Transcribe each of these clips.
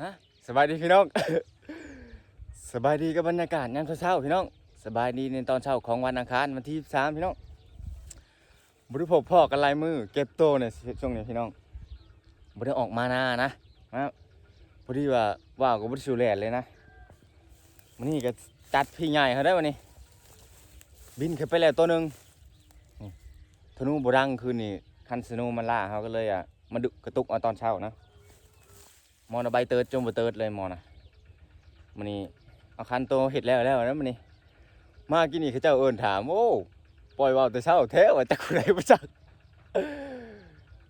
ຮະ ສະບາຍດີພີ່ນ້ອງ ສະບາຍດີກັບບັນຍາກາດຍາມເຊົ້າໆ ພີ່ນ້ອງ. ສະບາຍດີໃນຕອນເຊົ້າຂອງວັນອັງຄານ ວັນທີສິບສາມ ພີ່ນ້ອງ. ບໍ່ໄດ້ພົບພໍ້ກັນຫຼາຍມື້ ເກັບໂຕໃນຊ່ວງນີ້ພີ່ນ້ອງ ບໍ່ໄດ້ອອກມານານະ ນະ ພໍດີວ່າ ວ່າວກໍບໍ່ໄດ້ສູ່ແລ່ນເລີຍນະ. ມື້ນີ້ກໍຈັດພີ່ໃຫຍ່ເຮົາໄດ້ມື້ນີ້ ບິນຂຶ້ນໄປແລ້ວໂຕໜຶ່ງ. ນີ້ ທະນູບໍ່ດັງຄືນນີ້ ຄັນທະນູມັນລ້າ ເຮົາກໍເລີຍ ອາ ມາດຸກະຕຸກເອົາຕອນເຊົ້ານະ. ໝໍນະ ໃບເຕີດຈົນບໍ່ເຕີດເລີຍໝໍນະ. ມື້ນີ້ເອົາຄັນໂຕເຮັດແລ້ວແລ້ວນະມື້ນີ້. ມາກີ້ນີ້ເຂົາເຈົ້າເອີ້ນຖາມ ໂອ້ ປ່ອຍວ່າວແຕ່ເຊົ້າແທ້ວ່າ ຈັກຜູ້ໃດບໍ່ຈັກ.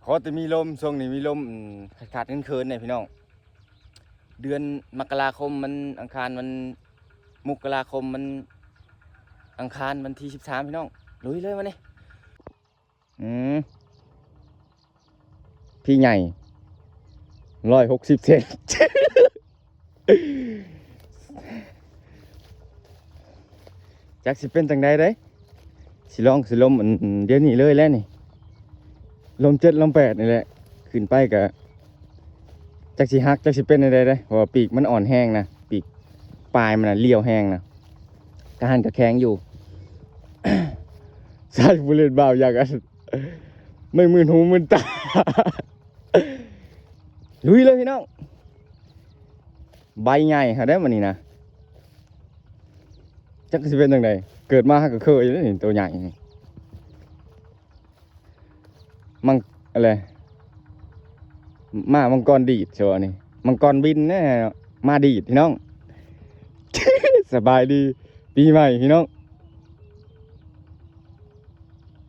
ຂໍແຕ່ມີລົມ ຊ່ວງນີ້ມີລົມ ອືມ ຂາດໆເຂີນໆແດ່ພີ່ນ້ອງ. ເດືອນມັກກະລາຄົມ ວັນອັງຄານ ວັນ ມົກກະລາຄົມ ວັນອັງຄານ ວັນທີສິບສາມ ພີ່ນ້ອງ. ລຸຍເລີຍວັນນີ້. ອືມ ພີ່ໃຫຍ່ ຮ້ອຍຫົກສິບເຊັນ ຈັກຊິເປັນຈັ່ງໃດເດ້. ຊິລອງ ຊິລົມ ອັນ ດຽວນີ້ເລີຍແຫຼະນີ້ ລົມເຈັດ ລົມແປດນີ້ແຫຼະ. ຂຶ້ນໄປກະຈັກຊິຫັກ ຈັກຊິເປັນແນວໃດເດ້ ເພາະວ່າປີກມັນອ່ອນແຮງນະ ປີກປາຍມັນນະລ້ຽວແຮງນະ. ກະຫັ້ນກະແຂງຢູ່ ສາຍຜູ້ຫຼິ້ນບ່າວຢາກ ອັນ ໄມ່ມື່ນຫູມື່ນຕາ. ລຸຍເລີຍພີ່ນ້ອງ ໃບໃຫຍ່ເຮົາໄດ້ມື້ນີ້ນະ. ຈັກຊິເປັນຈັ່ງໃດ ເກີດມາເຮົາກໍເຄີຍເດ້ນີ້ ໂຕໃຫຍ່ນີ້. ມັງ ອະໄລ ມ້າມັງກອນດີດ ຊະນີ້ ມັງກອນບິນແນ່ ມ້າດີດພີ່ນ້ອງ. ສະບາຍດີປີໃໝ່ພີ່ນ້ອງ.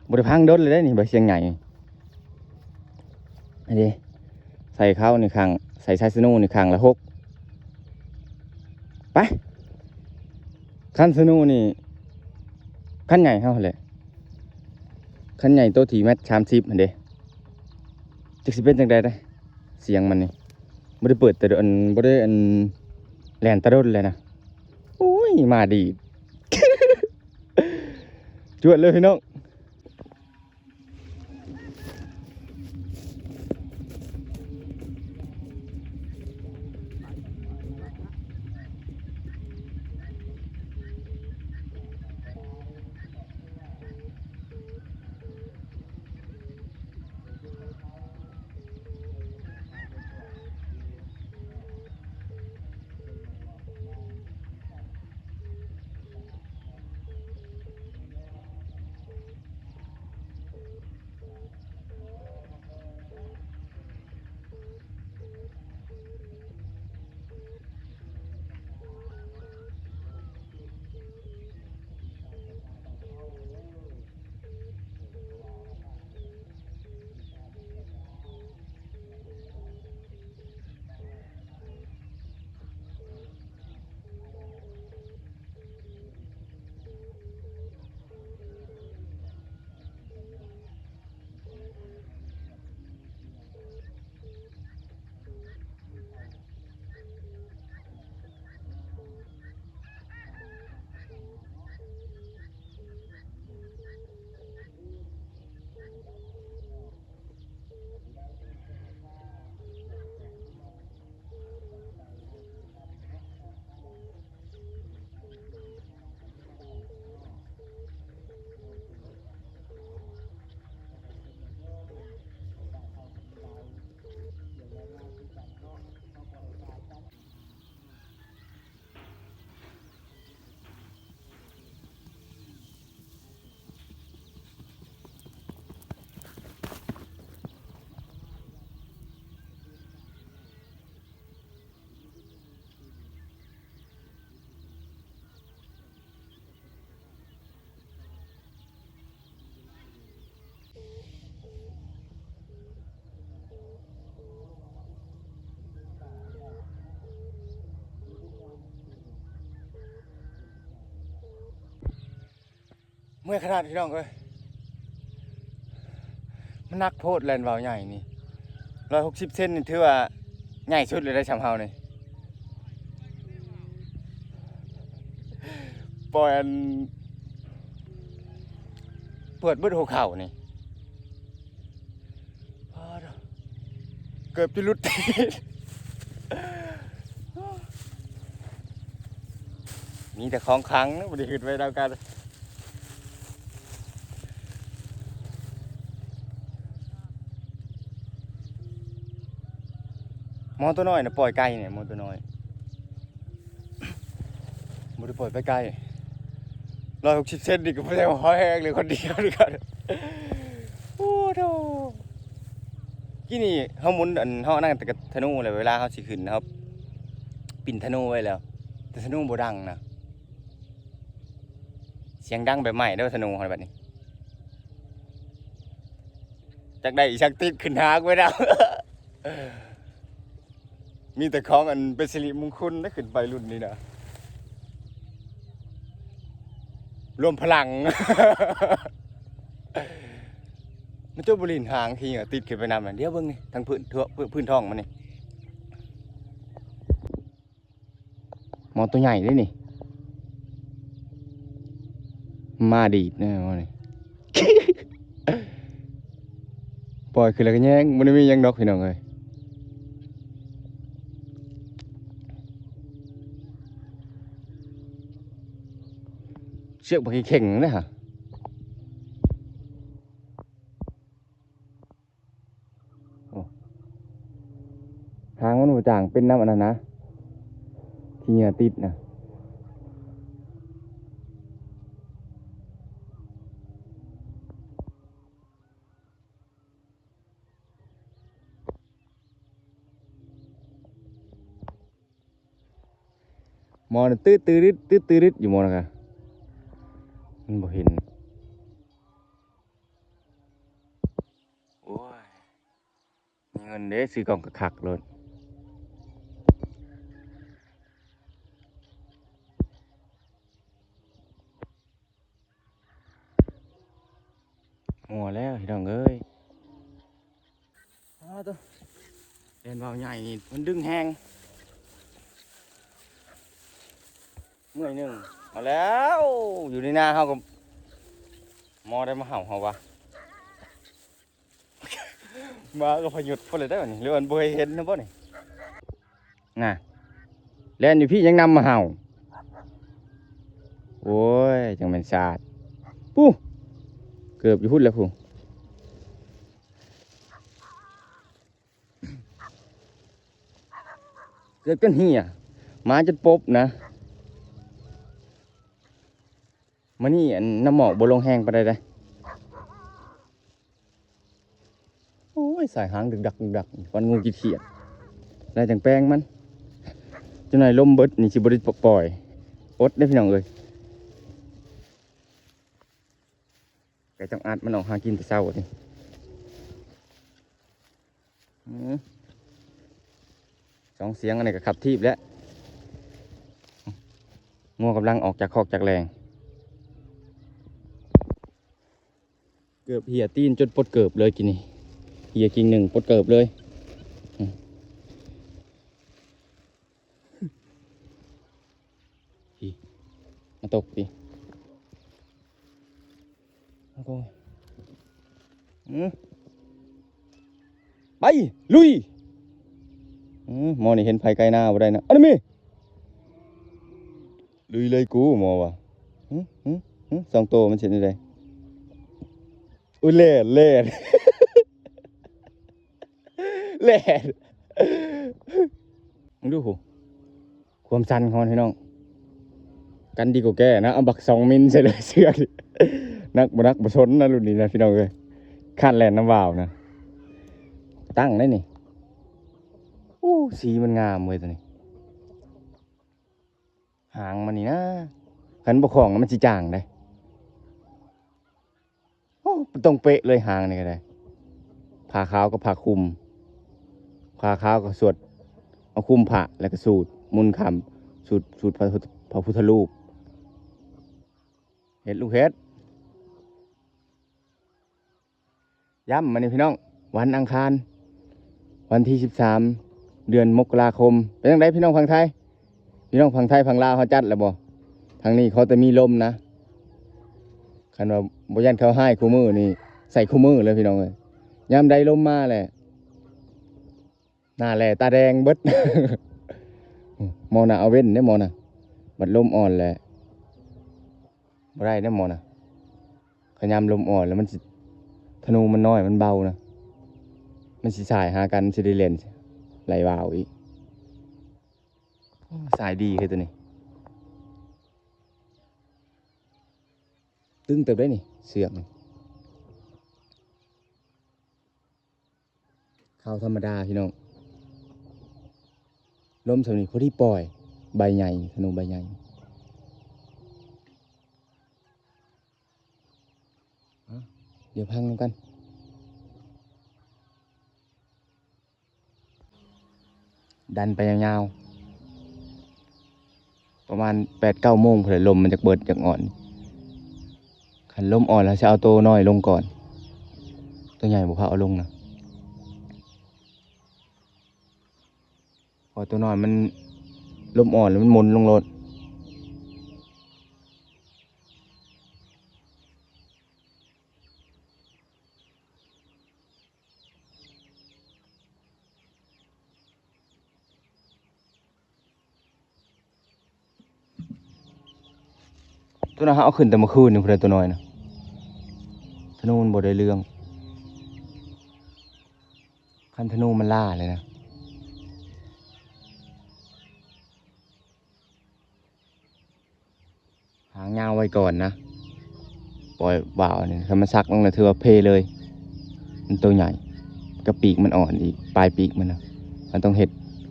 ບໍ່ໄດ້ພັງດົນເລີຍເດ້ນີ້ ໃບຊຽງໃຫຍ່ນີ້. ອັນນີ້ ໃສ່ເຂົານີ້ຂ້າງ ໃສ່ຊາຍສະໂນນີ້ຂ້າງລະຫົກ. ໄປ ຄັນສະໂນນີ້ ຄັນໃຫຍ່ເຮົາຫັ້ນແຫຼະ ຄັນໃຫຍ່ໂຕທີ່ແມັດສາມສິບຫັ້ນເດ້. ຈັກຊິເປັນຈັ່ງໃດເດ້ ສຽງມັນນີ້ ບໍ່ໄດ້ເປີດແຕ່ດົນ ບໍ່ໄດ້ ອັນ ແລ່ນແຕ່ດົນແລ້ວນະ. ໂອ້ຍ ມາດີດ ຈວດເລີຍພີ່ນ້ອງ. ເມື່ອຍຂະໜາດພີ່ນ້ອງເອີຍ ມັນໜັກໂພດແລ່ນວາວໃຫຍ່ນີ້ ຮ້ອຍຫົກສິບເຊັນນີ້ ຖືວ່າໃຫຍ່ສຸດເລີຍໄດ໋ ສ່ຳເຮົານີ້ ປ່ອຍອັນ ປວດເບິດຫົວເຂົ່ານີ້ ປາດ ເກືອບຈະຫຼຸດຕີນ ມີແຕ່ຂອງຂັງ ບໍ່ໄດ້ຂຶ້ນໄປນຳກັນ. ໝໍຕົວນ້ອຍນະ ປ່ອຍໄກນີ້ ໝໍຕົວນ້ອຍ ບໍ່ໄດ້ປ່ອຍໄປໄກ ຮ້ອຍຫົກສິບເຊັນນີ້ກໍບໍ່ໄດ້ພໍແຮງເລີຍ ຄົນດຽວນີ້ກໍ ໂອ້ໂທ້ ກີ້ນີ້ເຮົາໝູນ ອັນ ເຮົາອັນນັ້ນແຕ່ກັບທະນູແລ້ວ ເວລາເຮົາຊິຂຶ້ນ ເຮົາປິ່ນທະນູໄວ້ແລ້ວ ແຕ່ທະນູບໍ່ດັງນະ ສຽງດັງແບບໄມ້ເດີ ທະນູເຮົາບັດນີ້ ຈັກໄດ້ອີ່ສັກຕິດຂຶ້ນຫາກໄວ້ແລ້ວ. ມີແຕ່ຂອງອັນເປັນສິລິມຸງຄຸນໄດ໋ ຂຶ້ນໄປລຸ້ນນີ້ນະ ລວມພະລັງ ມັນຈົນບໍ່ຫຼິ້ນຫາງຂີ້ເຫຍື້ອຕິດຂຶ້ນໄປນຳນະ. ດຽວເບິ່ງນີ້ ທາງພື້ນ ພື້ນທ້ອງມັນນີ້ ໝໍຕົວໃຫຍ່ເດ້ນີ້ ມາດີດແນ່ໝໍນີ້ ປ່ອຍຂຶ້ນແລ້ວກໍແຍງ ບໍ່ໄດ້ມີຫຍັງດອກພີ່ນ້ອງເອີຍ. ເຊືອກບັກເຄັ່ງເດ້ຫະ ໂອ້ ຫາງມັນບໍ່ຈາງເປັນນຳອັນນັ້ນນະ ຂີ້ເຫຍື້ອຕິດນະ. ໝໍນະ ຕື້ດ ຕື້ດ ຕື້ດ ຕື້ດ ຕື້ດຢູ່ໝໍນະ ມັນບໍ່ເຫັນ. ໂອ້ຍ ມີເງິນເດ້ ຊື້ກ້ອງຄັກໆໂລດ. ມົວແລ້ວພີ່ນ້ອງເອີຍ ອ້າໂຕ ແລ່ນວ່າວໃຫຍ່ນີ້ມັນດຶງແຮງ ເມື່ອຍໜຶ່ງ. ມາແລ້ວ ຢູ່ໃນນາເຮົາກໍ ໝໍໄດ້ມາເຫົ່າເຮົາວະ. ໝາກໍພະຍຸດພຸ້ນແຫຼະເດ້ນີ້ ຫຼືວ່າມັນບໍ່ເຄີຍເຫັນນະບໍ່ນີ້ ນະ ແລ່ນຢູ່ພີ້ຍັງນຳມາເຫົ່າ. ໂອ້ຍ ຈັ່ງແມ່ນສາດ ປູ້ ເກີບຢູ່ພຸ້ນແຫຼະພຸ້ນ ເກືອບຈົນເຫ່ຍ ໝາຈົນປົບນະ. ມື້ນີ້ອັນນ້ຳໝອກບໍ່ລົງແຮງປານໃດເດ້. ໂອ້ຍ ສາຍຫາງດຶກດັກດຶກດັກ ປານງູກີດຂຽດ ແລ້ວຈັ່ງແປງມັນ. ຈັກໜ້ອຍລົມເບິດນີ້ຊິບໍ່ໄດ້ປ່ອຍ ອົດເດ້ພີ່ນ້ອງເອີຍ. ໄກ່ຕ້ອງອັດມັນອອກຫາກິນແຕ່ເຊົ້ານີ້. ອືມ ສອງສຽງອັນນີ້ກໍຂັບຖີບແລ້ວ. ງົວກຳລັງອອກຈາກຄອກຈາກແລງ. ເກີບເຫ່ຍຕີນຈົນປົດເກີບເລີຍກີ້ນີ້. ເຫ່ຍກິ່ງໜຶ່ງປົດເກີບເລີຍ. ອືມ. ພີ້ ມາຕົກພີ້. ໂອ້ໂຫ ອືມ ໄປ ລຸຍ. ອືມ ໝໍນີ້ເຫັນໄຜໄກໜ້າບໍ່ໄດ້ນະ ອັນນີ້ມີ ລຸຍເລີຍກູ ໝໍວ່າ. ຫຶ ຫຶ ຫຶ ສອງໂຕມັນຊິເຮັດແນວໃດ? ໂອ້ຍ ແລ່ນ ແລ່ນ ແລ່ນ. ມຶງດູພຸ້ນ ຄວາມຊັນຂອງມັນພີ່ນ້ອງ ກັນດີກວ່າແກ້ນະ. ເອົາບັກສອງມິນໃສ່ເລີຍເຊືອກນີ້. ໜັກບໍ່ໜັກບໍ່ສົນນະລຸ້ນນີ້ນະພີ່ນ້ອງເອີຍ. ຄ້ານແລ່ນນຳວາວນະ. ຕັ້ງໄດ້ນີ້. ໂອ້ ສີມັນງາມເວີຍໂຕນີ້. ຫາງມັນນີ້ນະ ຄັນບໍ່ຄອງນະມັນຊິຈາງເດ້. ໂອ້ ຕົງເປະເລີຍຫາງນີ້ກໍໄດ້. ຜ້າຂາວກັບຜ້າຄຸມ. ຜ້າຂາວກໍສວດ ເອົາຄຸມພະ ແລ້ວກໍສູດມົນຄຳ ສູດ ສູດພະ ພະພຸດທະຮູບ. ເຮັດລູກເຮັດ. ຢ້ຳມື້ນີ້ພີ່ນ້ອງ ວັນອັງຄານ ວັນທີສິບສາມ ເດືອນມົກກະລາຄົມ. ເປັນຈັ່ງໃດພີ່ນ້ອງຝັ່ງໄທ? ພີ່ນ້ອງຝັ່ງໄທຝັ່ງລາວເຮົາຈັດແລ້ວບໍ່? ທາງນີ້ຂໍແຕ່ມີລົມນະ. ຄັນວ່າບໍ່ຢ້ານເຂົາຮ້າຍຄູ່ມື້ນີ້ ໃສ່ຄູ່ມື້ເລີຍພີ່ນ້ອງເອີຍ. ຍາມໃດລົມມາແຫຼະ ໜ້າແຫຼ້ຕາແດງເບິດ. ໝໍນະເອົາເວັ້ນເດ້ໝໍນະ ບັດລົມອ່ອນແຫຼະ ບໍ່ໄດ້ເດ້ໝໍນະ. ຂະຍາມລົມອ່ອນແລ້ວມັນຊິ ທະນູມັນນ້ອຍ ມັນເບົານະ ມັນຊິສາຍຫາກັນ ຊິໄດ້ເຫຼັ້ນໄຫຼວາວອີກ. ໂອ້ ສາຍດີເຮີຍໂຕນີ້ ຕຶງເຕີບເດ້ນີ້ ເຊືອກນີ້. ຂ່າວທຳມະດາພີ່ນ້ອງ ລົມຊ່ຳນີ້ພໍດີປ່ອຍ ໃບໃຫຍ່ ທະນູໃບໃຫຍ່. ດຽວພັງນຳກັນ ດັນໄປຍາວໆ ປະມານແປດເກົ້າໂມງພຸ້ນແຫຼະ ລົມມັນຈັກເບິດ ຈັກອ່ອນ. ຄັນລົມອ່ອນແລ້ວຊິເອົາໂຕນ້ອຍລົງກ່ອນ ໂຕໃຫຍ່ບໍ່ພາເອົາລົງນະ ເພາະໂຕນ້ອຍມັນ ລົມອ່ອນແລ້ວມັນໝຸນລົງໂລດ. ໂຕນັ້ນເຮົາເອົາຂຶ້ນແຕ່ມື້ຄືນນີ້ພຸ້ນແຫຼະ ໂຕນ້ອຍນະ ທະນູມັນບໍ່ໄດ້ເລື່ອງ ຄັນທະນູມັນລ້າເລີຍນະ. ຫາງຍາວໄວ້ກ່ອນນະ ປ່ອຍວາວນີ້ ຄັນມັນສັກລົງແລ້ວຖືວ່າເພເລີຍ. ມັນໂຕໃຫຍ່ ກະປີກມັນອ່ອນອີກ ປາຍປີກມັນນະ ມັນຕ້ອງເຮັດ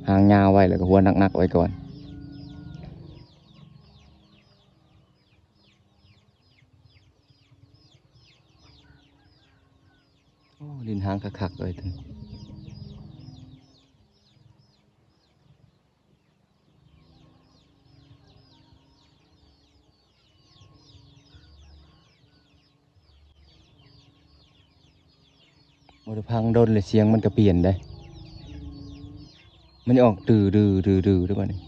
ຫາງຍາວໄວ້ ແລ້ວກໍຫົວໜັກໆໄວ້ກ່ອນ. ໂອ້ ຫຼິ້ນຫາງຄັກໆເລີຍ ບໍ່ໄດ້ພັງດົນເລີຍ ສຽງມັນກະປ່ຽນເດ້ ມັນອອກດືໆໆໆເດ້ບາດນີ້.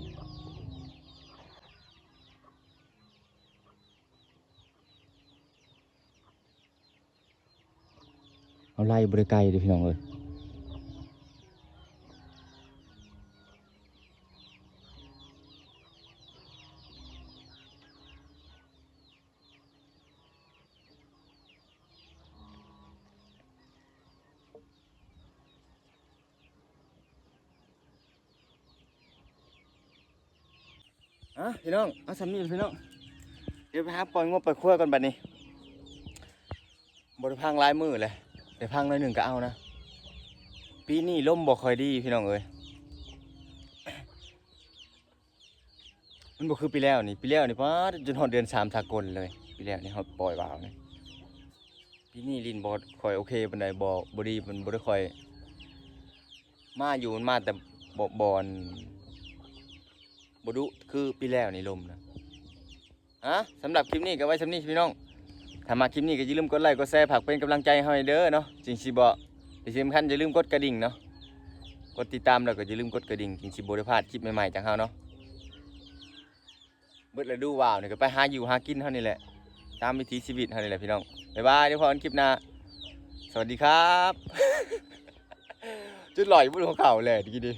ເຮົາໄລ່ບໍ່ໄດ້ໄກເດ້ພີ່ນ້ອງເອີຍ. ອ່ະ ພີ່ນ້ອງ ເອົາສ່ຳນີ້ພີ່ນ້ອງ ດຽວໄປຫາປ່ອຍງົວປ່ອຍຄວາຍກ່ອນບັດນີ້. ບໍ່ໄດ້ພັງຫຼາຍມື້ແລ້ວ ໄດ້ພັງໜ້ອຍໜຶ່ງກໍເອົານະ. ປີນີ້ລົມບໍ່ຄ່ອຍດີພີ່ນ້ອງເອີຍ ມັນບໍ່ຄືປີແລ້ວນີ້ ປີແລ້ວນີ້ ປາດ ຈົນຮອດເດືອນສາມສາກົນເລີຍ ປີແລ້ວນີ້ເຮົາປ່ອຍວາວນີ້. ປີນີ້ຫຼິ້ນບໍ່ຄ່ອຍໂອເຄປານໃດ ບໍ່ ບໍ່ດີ ມັນບໍ່ໄດ້ຄ່ອຍມາຢູ່ ມັນມາແຕ່ບໍ່ ບ່ອນບໍ່ດຸຄືປີແລ້ວນີ້ ລົມນະ. ອ່ະ ສຳລັບຄລິບນີ້ກໍໄວ້ສ່ຳນີ້ພີ່ນ້ອງ ຖ້າມັກຄລິບນີ້ກໍຢ່າລືມກົດໄລ້ກົດແຊ ຝາກເປັນກຳລັງໃຈໃຫ້ເຮົາແດ່ເດີເນາະ ຈຶ່ງຊິບໍ່ ແລະ ທີ່ສຳຄັນຢ່າລືມກົດກະດິ່ງເນາະ ກົດຕິດຕາມ ແລ້ວກໍຢ່າລືມກົດກະດິ່ງ ຈຶ່ງຊິບໍ່ໄດ້ພາດຄລິບໃໝ່ໆຈາກເຮົາເນາະ. ເບິດລະດູຫວາວນີ້ກໍໄປຫາຢູ່ຫາກິນເຮົານີ້ແຫຼະ ຕາມວິຖີຊີວິດເຮົານີ້ແຫຼະພີ່ນ້ອງ. ບາຍບາຍ ເດີ ພໍ້ກັນຄລິບໜ້າ ສະຫວັດດີຄັບ. ຈຸດຫຼອຍຢູ່ບົນຫົວເຂົ່າແຫຼະ ດີດີ.